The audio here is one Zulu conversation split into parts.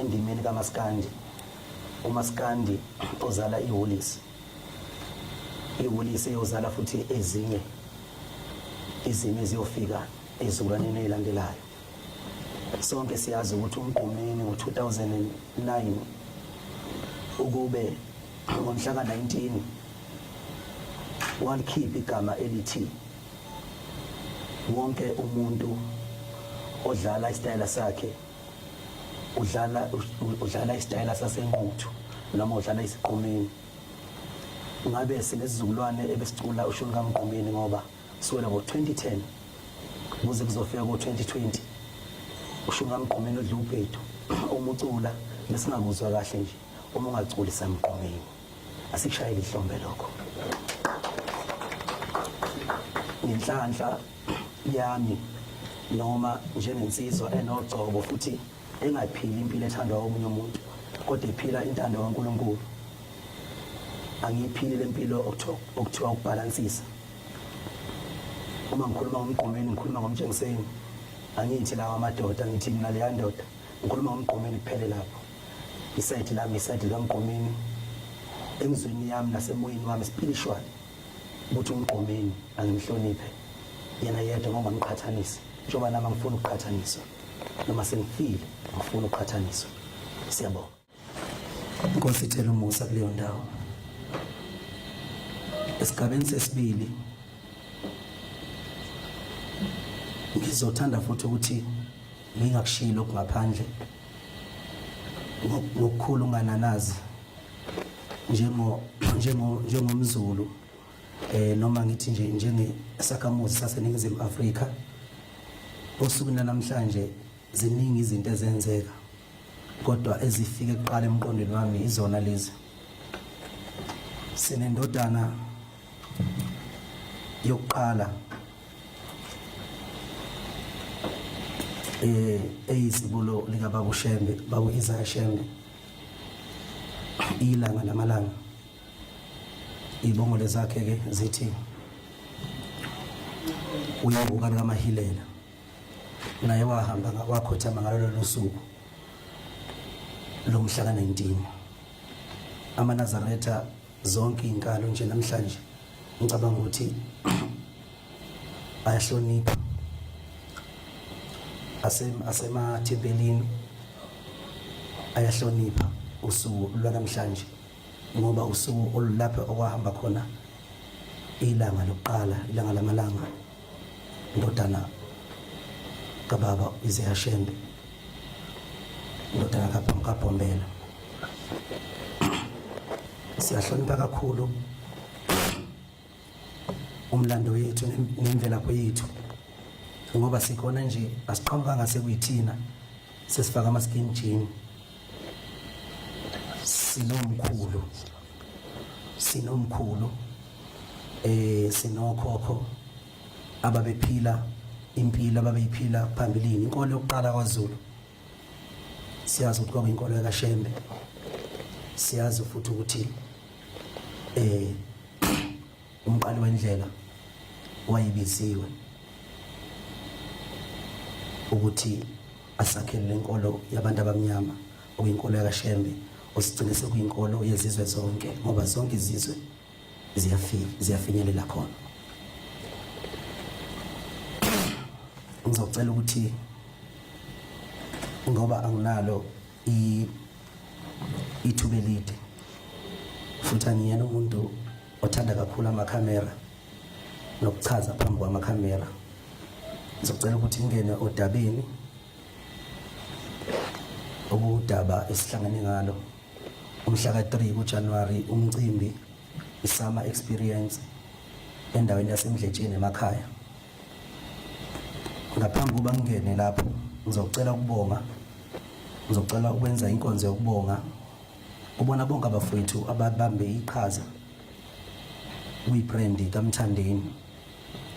Endimeni kamaskandi, umaskandi ozala iwolisi, iwolisi eyozala futhi ezinye izimo eziyofika ezizukulwaneni ezilandelayo. Sonke siyazi ukuthi uMgqumeni ngo-2009 ukube ngomhla ka-19 walikhipha igama elithi wonke umuntu odlala isitayela sakhe udlala udlala isitayela saseNquthu noma udlala isiqumini. Ngabe sinesizukulwane ebesicula ushuni kaMgqumeni ngoba kusukela ngo-2010 kuze kuzofika ko-2020 ushuni kaMgqumeni odla ubhedu uma ucula besingakuzwa kahle nje uma ungaculi samgqumeni. Asikushayele ihlombe lokho. Ngenhlanhla yami noma njengensizwa enogcobo futhi engaphili impilo ethandwa omunye umuntu kodwa ephila intando kaNkulunkulu, angiyiphili lempilo okuthiwa ukubhalansisa. Uma ngikhuluma ngomgqumeni ngikhuluma ngomtshengiseni, angithi lawa amadoda, ngithi mina leya ndoda, ngikhuluma ngomgqumeni kuphele lapho. Isayidi lami isayidi likamgqumeni emzweni yami nasemoyeni wami spiritual ukuthi umgqumeni angimhloniphe yena yedwa ngoba ngiqhathanise njengoba nami angifuni ukuqhathaniswa noma sengifile angifuni ukuqhathaniswa. Siyabonga. Inkosi ithela umusa kuleyo ndawo. Esigabeni sesibili ngizothanda futhi ukuthi ngingakushiyi lokhu ngaphandle ngokukhulu ungananazi njengo njengo njengomZulu eh noma ngithi nje njengesakhamuzi saseNingizimu Afrika osukwini namhlanje ziningi izinto ezenzeka kodwa ezifike kuqala emqondweni wami izona lezi. Sinendodana yokuqala eh eyizibulo lika baba uShembe, baba uIsaiah Shembe, ilanga lamalanga. Ibongo lezakhe ke zithi uyabuka likaMahilela, naye wahamba wakhothama ngalolo lusuku lomhla ka-19. AmaNazaretha zonke izinkalo nje namhlanje ngicabanga ukuthi ayahlonipha asemathempelini, ayahlonipha usuku lwanamhlanje ngoba usuku olulapho okwahamba khona ilanga lokuqala, ilanga lamalanga, indodana kababa Isaiah Shembe, indodana kaBhombela. Siyahlonipha kakhulu umlando wethu nemvelapho yethu ngoba sikhona nje asiqhamukanga sekuyithina sesifaka ama-skin jean. Sinomkhulu, sinomkhulu eh sinokhokho ababephila impilo ababeyiphila phambilini. Inkolo yokuqala kwaZulu siyazi ukuthi kwakuyinkolo kaShembe, siyazi futhi ukuthi eh umqali wendlela wayebiziwe ukuthi asakhele lenkolo yabantu abamnyama okuyinkolo yakaShembe osigcine sekuyinkolo yezizwe zonke ngoba zonke izizwe ziyafika ziyafinyelela khona. Ngizocela ukuthi ngoba anginalo ithuba elide futhi angiyena umuntu othanda kakhulu amakhamera nokuchaza phambi kwamakhamera, ngizocela ukuthi ngingene odabeni okudaba esihlangene ngalo umhla ka-3 kuJanuwari, umcimbi iSummer Experience endaweni yaseMdletsheni emakhaya. Ngaphambi kokuba ngingene lapho ngizocela ukubonga, ngizocela ukwenza inkonzo yokubonga kubona bonke abafowethu ababambe iqhaza kwibrand kaMthandeni.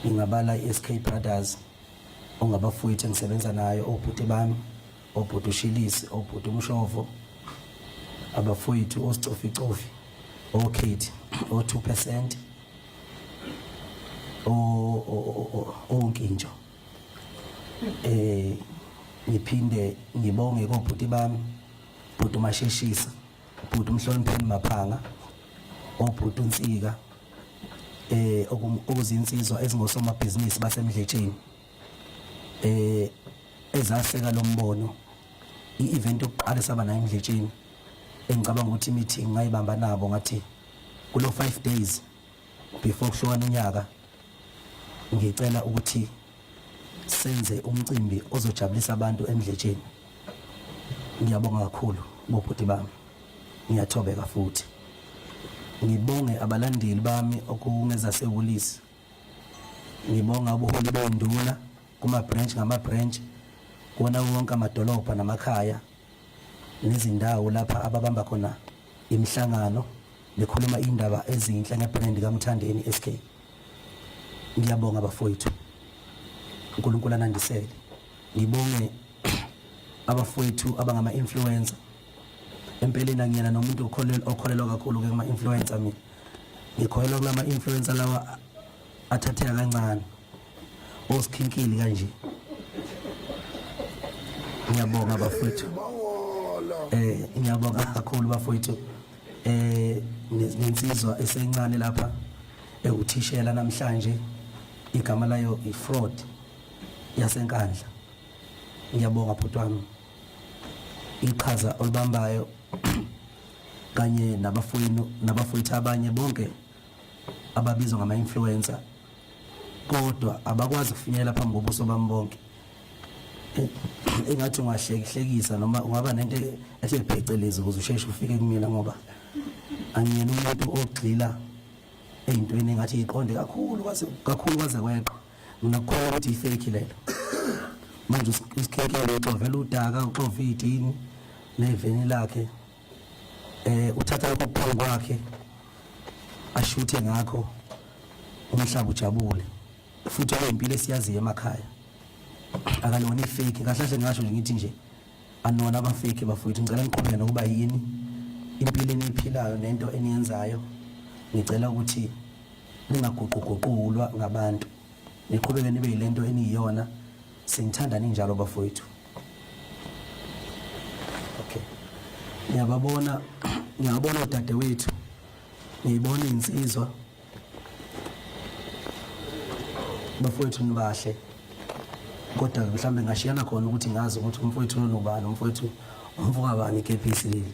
Ngingabala i-SK Brothers ongabafowethu engisebenza nayo, obhuti bami, obhuti uShilisi, obhuti uMshovo, abafowethu osicoficofi, okhethi, o-2%, onkintsho. Ngiphinde ngibonge kobhuti bami Bhuti Masheshisa, bhuti Mhlonipheni Maphanga, obhuti uNsika okuzinsizwa ezingosomabhizinisi baseMdletsheni ezaseka lo mbono. I-event yokuqala esaba nayo eMdletsheni engicabanga ukuthi meeting ngayibamba nabo, ngathi kulo 5 days before kuhlukana unyaka ngicela ukuthi senze umcimbi ozojabulisa abantu eMdletsheni. Ngiyabonga kakhulu bobhuti bami, ngiyathobeka futhi ngibonge abalandeli bami okungezasewulisi, ngibonga ubuholi benduna kuma branch ngama branch kuwona wonke amadolobha namakhaya nezindawo lapha ababamba khona imihlangano bekhuluma indaba ezinhle ngebrand kaMthandeni SK. Ngiyabonga bafowethu, uNkulunkulu anandisele. Ngibonge abafowethu abangama influencer. Empeleni angiyena nomuntu okholelwa kakhulu ke kuma influencer. Mina ngikholelwa kulama influencer lawa athatheka kancane, osikhinkili kanje. Ngiyabonga bafowethu, ngiyabonga kakhulu bafowethu. Nensizwa esencane lapha ewuthishela namhlanje, igama layo i-fraud yaseNkandla. Ngiyabonga bhuti wami iqhaza olubambayo kanye nabafowenu nabafowethu abanye bonke ababizwa ngama-influencer, kodwa abakwazi ukufinyelela phambi kobuso bami bonke. Engathi ungahlekihlekisa noma ungaba nento ethe phecelezi ukuze usheshe ufike kumina, ngoba angiyena umuntu ogxila ey'ntweni engathi iqonde kakhulu kwaze kakhulu kwaze kweqa. Nginakukholwa ukuthi i-fake lelo. Manje usikhenkele uxovela udaka, uxova iy'tini neveni lakhe, uthatha lokho kuphambi kwakhe ashuthe ngakho, umhlaba ujabule. Futhi okuyimpilo esiyaziyo emakhaya, akalona ifake. Kahle kahle ngingasho nje ngithi nje anona abafake bafowethu. Ngicela niqhubeke nokuba yini impilo eniyiphilayo nento eniyenzayo. Ngicela ukuthi ningaguquguqulwa ngabantu, niqhubeke nibe yilento eniyiyona. Singithanda ninjalo bafowethu. Okay, ngiyababona, ngiyabona odadewethu, ngiyibona insizwa bafowethu, nibahle, kodwa mhlawumbe ngashiyana khona ukuthi ngazi ukuthi umfowethu lona ubani, umfowethu umfoka bani ikepisi leli.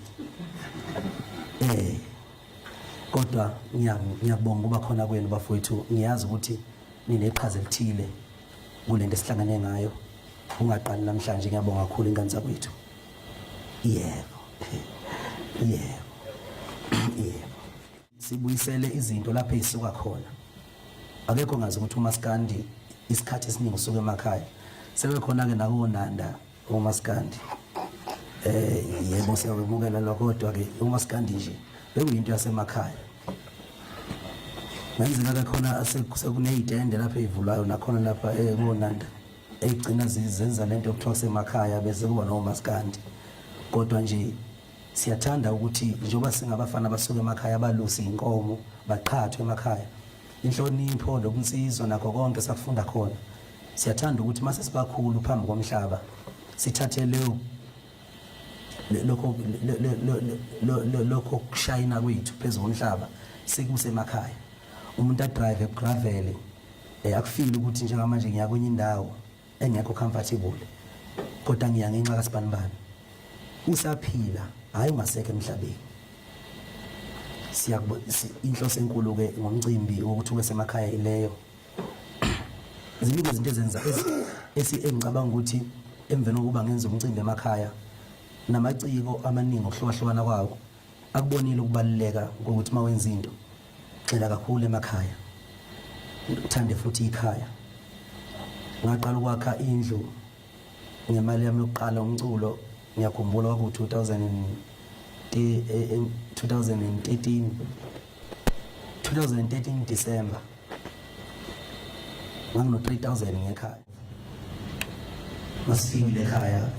Kodwa ngiyabonga ukuba khona kwenu bafowethu. Ngiyazi ukuthi nineqhaza elithile kulento esihlangane ngayo ungaqali namhlanje. Ngiyabonga kakhulu ingane zakwethu. Yebo, yebo, yebo. Sibuyisele izinto lapho ey'suka khona. Akekho ngazi ukuthi umaskandi isikhathi esiningi usuka emakhaya, sebekhona-ke nakonanda umaskandi. Yebo, siyakwemukela lokho, kodwa-ke umaskandi nje bekuyinto yasemakhaya. Ngenzeka-ke khona sekuney'tende lapho ey'vulwayo nakhona lapha konanda ey'gcina zenza lento yokuthiwa kusemakhaya, bese kuba nomaskandi. Kodwa nje siyathanda ukuthi njengoba singabafana abasuka emakhaya, abalusi inkomo baqhathwe emakhaya, inhlonipho nobunsizwa nakho konke sakufunda khona. Siyathanda ukuthi mase sibakhulu phambi komhlaba sithathe leyo lokho lokho kushayina kwethu phezu komhlaba sikuse emakhaya. Umuntu adrive egravele, akufili ukuthi njengamanje ngiya kwenye indawo engekho comfortable, kodwa ngiya ngenxa kaSibanibani usaphila, hayi ungasekho emhlabeni. Inhloso enkulu ke ngomcimbi wokuthi ube semakhaya ileyo. Ziningi izinto ezenza engicabanga ukuthi emveni kokuba ngenza umcimbi emakhaya, namaciko amaningi okuhlukahlukana kwawo akubonile ukubaluleka kokuthi uma wenza into gxila kakhulu emakhaya, uthande futhi ikhaya. Ngaqala ukwakha indlu ngemali yami yokuqala umculo, ngiyakhumbula kwaku 2013, 2013 December, ngangino 3000 ngekhaya. Masifikile ekhaya,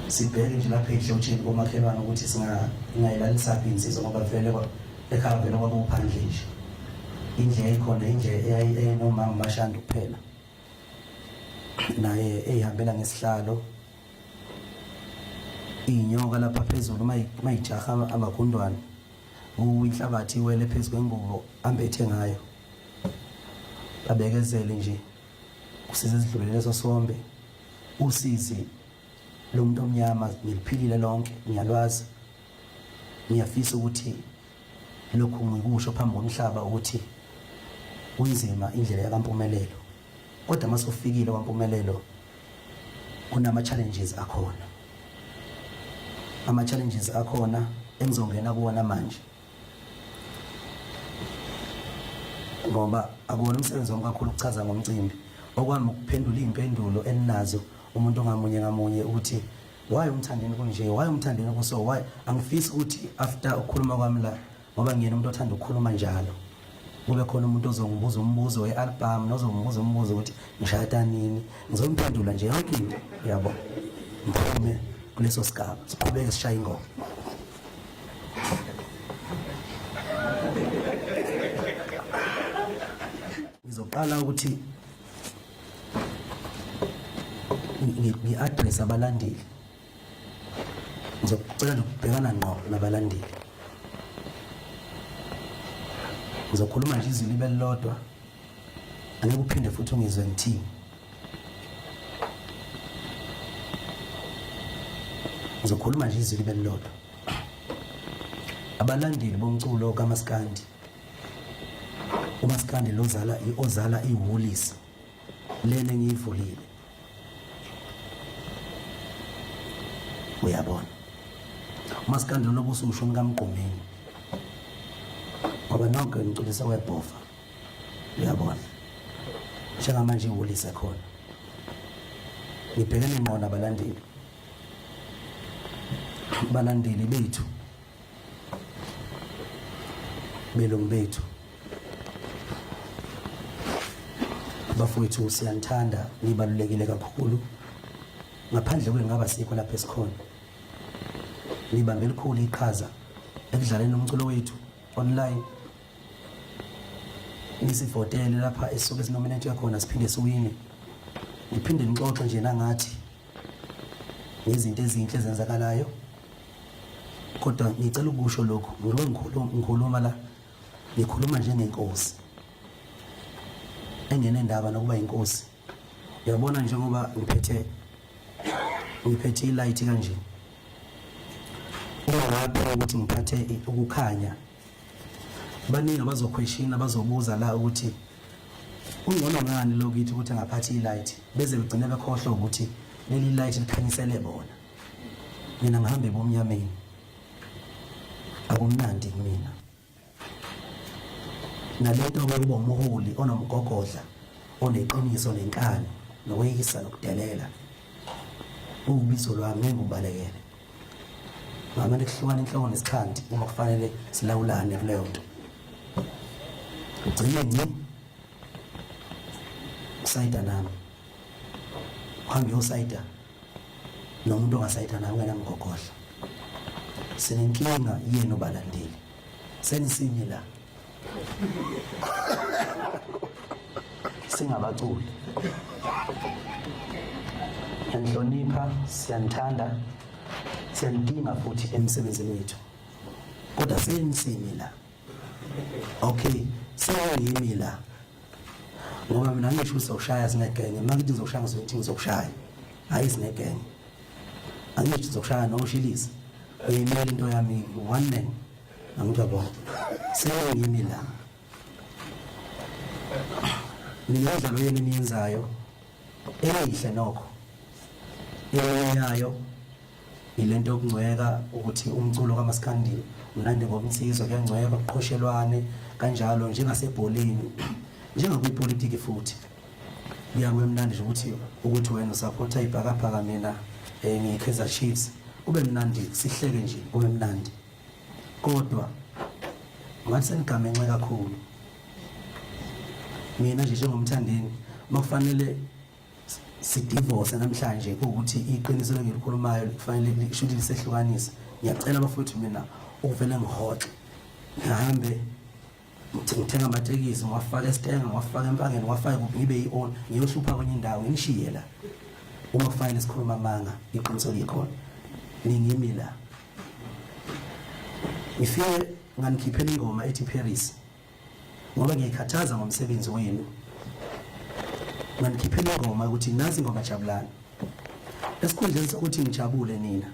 sibheke nje lapha ehlotsheni komakhelwane ukuthi singayilalisa phi insizwa, ngoba vele ekhaya vele kwakuphandle nje. Indle yayikhona indle eyayinomama Mashandi kuphela, naye eyihambela ngesihlalo. Iy'nyoka lapha phezulu mayijaha amagundwane kuwe inhlabathi iwele phezu kwengubo ambethe ngayo. Babekezele nje usize sidlule leso sombe usizi lomuntu omnyama ngiliphilile lonke ngiyalwazi ngiyafisa ukuthi lokhu ngikusho phambi komhlaba ukuthi kunzima indlela yakampumelelo kodwa uma sewufikile kwampumelelo kunama-challenges akhona ama-challenges akhona engizongena kuwona manje ngoba akuwona umsebenzi wami kakhulu ukuchaza ngomcimbi okwami ukuphendula iy'mpendulo eninazo umuntu ngamunye ngamunye ukuthi why umthandeni kunje why umthandeni kuso why angifisi ukuthi after ukukhuluma kwami la ngoba ngiyena umuntu othanda ukukhuluma njalo kube khona umuntu ozongibuza umbuzo we-album nozongibuza umbuzo ukuthi ngishada nini ngizomphendula nje yonke into yabo ngiphume kuleso sigaba siqhubeke sishaye ingoma ngizoqala ukuthi ngi-address abalandeli ngizocela nokubhekana ngqo nabalandeli ngizokhuluma nje izwi libe lilodwa angeke uphinde futhi ungizwe ngithini ngizokhuluma nje izwi libe lilodwa abalandeli bomculo kamaskandi umaskandi lozala ozala iwulisa lena engiyivulile uyabona umaskandi lona obusuwushoni kamgqumeni ngoba nonke niculisa webhova uyabona njengamanje iwulise khona ngibhekene ngqo nabalandeli balandeli bethu belungu bethu bafowethu siyanithanda nibalulekile kakhulu ngaphandle kwenu ngaba sikho lapha esikhona nibambe elikhulu iqhaza ekudlaleni umculo wethu online nisivotele lapha esuke sinominate khona siphinde siwine niphinde nixoxe nje nangathi ngezinto ezinhle ezenzakalayo kodwa ngicela ukusho lokhu ngibe ngikhuluma la ngikhuluma njengenkosi engenendaba nokuba inkosi uyabona njengoba ngiphethe ngiphethe ilight kanje uma ngapha ukuthi ngiphathe ukukhanya baningi abazokhweshina bazobuza la ukuthi ungcono ngani lo kithi ukuthi angaphathi ilight beze begcine bekhohlwa ukuthi leli light likhanyisele bona mina ngihambe ebumnyameni akumnandi kumina nalento kokuba umholi onomgogodla oneqiniso nenkani nokweyisa nokudelela ubizo lwami ngeke ngibalekele ngamane kuhlukana inhloko nesixhanti uma kufanele silawulane kuleyo nto ugcine ngci usayida nami uhambe uyosayida nomuntu ongasayida nami ungenamgogodla sinenkinga yenu balandeli senisimi la singabaculi ngiyanhlonipha siyanithanda siyanidinga futhi emsebenzini wethu kodwa senisimi la okay sengimi la ngoba mina ngisho uzoshaya sinegenge uma ngithi ngizokushaya ngizothi ngizokushaya hayi sinegenge angisho ngizokushaya noshilisa uyimela into yami one man angijabona sengimi la mina imidlalo yenu eniyenzayo emihle nokho eyayo ilento yokungcweka ukuthi umculo kaMaskandi mnandi ngomnsizwa kuyangcweka kuqhoshelwane kanjalo njengasebholeni njengakwipolitiki futhi kuyakube mnandi nje ukuthi ukuthi wena usaphotha ibhakabhaka mina eh ngiyiKaizer Chiefs kube mnandi sihleke nje kube mnandi kodwa ngathi senigamenxe kakhulu mina nje njengomthandeni makufanele sidivorce namhlanje ukuthi iqiniso engilikhulumayo kufanele lisho ukuthi lisehlukanise ngiyacela bafowethu mina ukuvele ngihoxe ngihambe ngithenga amatekisi ngiwafaka esitenga ngiwafaka empangeni ngiwafake kuphi ngibe yi-on ngiyohlupha kwenye indawo nginishiye la uma kufanele sikhuluma amanga iqiniso likhona. Ningimi la. Ngifike nganikhiphela ingoma ethi Paris ngoba ngiyikhathaza ngomsebenzi wenu. Nganikhiphela ingoma ukuthi nazi ingoma jabulani. Esikhundleni sokuthi ngijabule nina,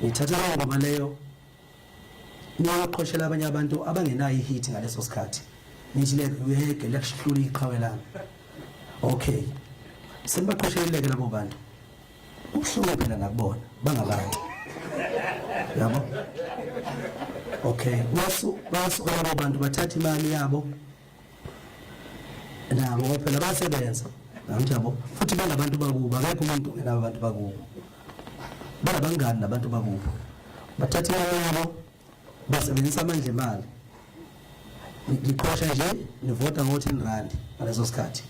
nithatha leyo ngoma leyo niyaqhoshela abanye abantu abangenayo ihit ngaleso sikhathi, nithi le uyeke liyakuhlula iqhawe lami. Okay, senibaqhosheleleke labo bantu, kubuhlungu phela nakubona bangabantu, yabo. Okay, basuka labo bantu bathatha imali yabo nabo ngoba phela basebenza, angithi yabo, futhi banabantu bakubo, akekho umuntu ongenabo abantu bakubo, banabangani nabantu bakubo. Bathatha imali yabo basebenzisa amandla emali. Ngiqhosha nje nivota ngo-10 rand ngaleso sikhathi,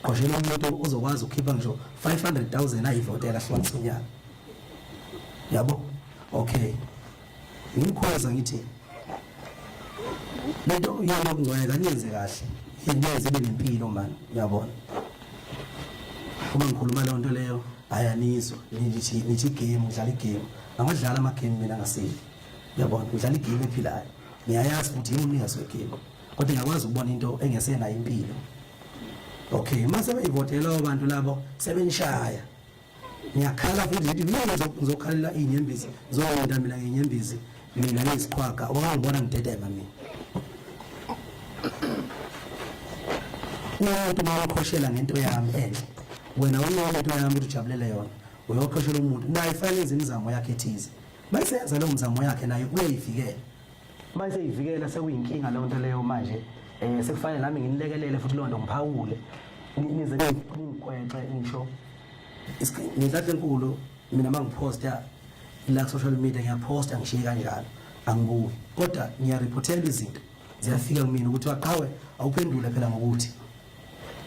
qoshela umuntu ozokwazi ukukhipha ngisho 500,000 ayivotela hlukanisa unyaka, yabo. Okay, ngimkhweza ngithi lento yona okungcweka niyenze kahle, niyenze ibe nempilo mani, uyabona. Uma ngikhuluma leyo nto leyo ayanizwa, nithi nithi igame, ngidlala igame, angadlala amagame mina ngasile, uyabona. Ngidlala igame ephilayo, ngiyayazi ukuthi yimi umnikazi wegame, kodwa ngiyakwazi ukubona into engesenayo impilo. Okay, mase beyivotela labo bantu labo sebenishaya, ngiyakhala futhi ngithi mina ngizokhalela iy'nyembezi, ngizowenda mina ngey'nyembezi, mina ngiyisiqhwaga okangibona ngidedema mina. Umuntu uma uqhoshela ngento yami enhle, wena unqola into yami ukuthi ujabulele yona, uyoqhoshela umuntu naye fanele enze imizamo yakhe ethize. Mayisenza leyo mzamo yakhe naye uyayivikela. Uma eseyivikela sekuyinkinga leyo nto leyo manje, sekufanele nami nginilekelele futhi leyo nto, ngiphawule nize ningigwexe ngisho ngenhlanhla enkulu. Mina uma ngiphosta la ku-social media, ngiyaphosta ngishiye kanjalo, angibuki, kodwa ngiyariphothela izinto ziyafika kumina ukuthi waqhawe awuphendule phela ngokuthi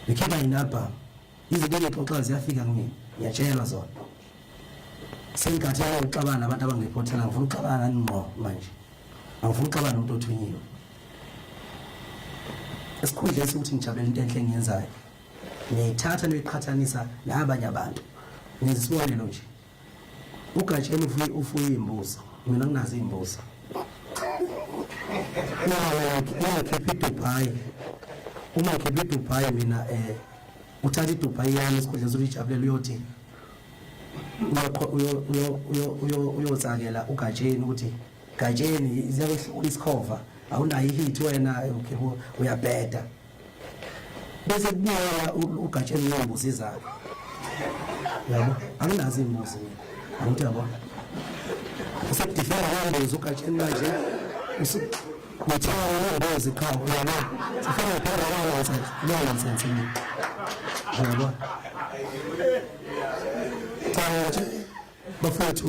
ngikhipha in-album. Izinto engiyixoxayo ziyafika kumina, ngiyatshelwa zona. Sengikhathele ukuxabana nabantu abangiriphothela, ngifuna ukuxabana nani ngqo manje, angifuni ukuxabana nomuntu othunyiwe. Esikhundleni sokuthi ngijabulela into enhle engiyenzayo, ngiyayithatha niyoyiqhathanisa nabanye abantu. Ngenza isibonelo nje, uGatsheni ufuye iy'mbuzi, mina nginazo iy'mbuzi. Uma ngikhipha iDubai, uma ngikhipha iDubai mina, uthatha iDubai yami esikhundleni sokuthi ijabulele, uyothi uyotsakela uGatsheni ukuthi Gatsheni ziyakuhlula isikhova, awunayo ihit wena, uyabheda, bese kubuya uGatsheni ngey'mbuzi zakhe, yabo. Anginazo iy'mbuzi mina, angithi yabo. Usekudifera ngembuzi uGatsheni manje, uthenga ngembuzi qha, uyabo. Sifuna uphela nonsense, nonsense mina, uyabo. Cha bafowethu.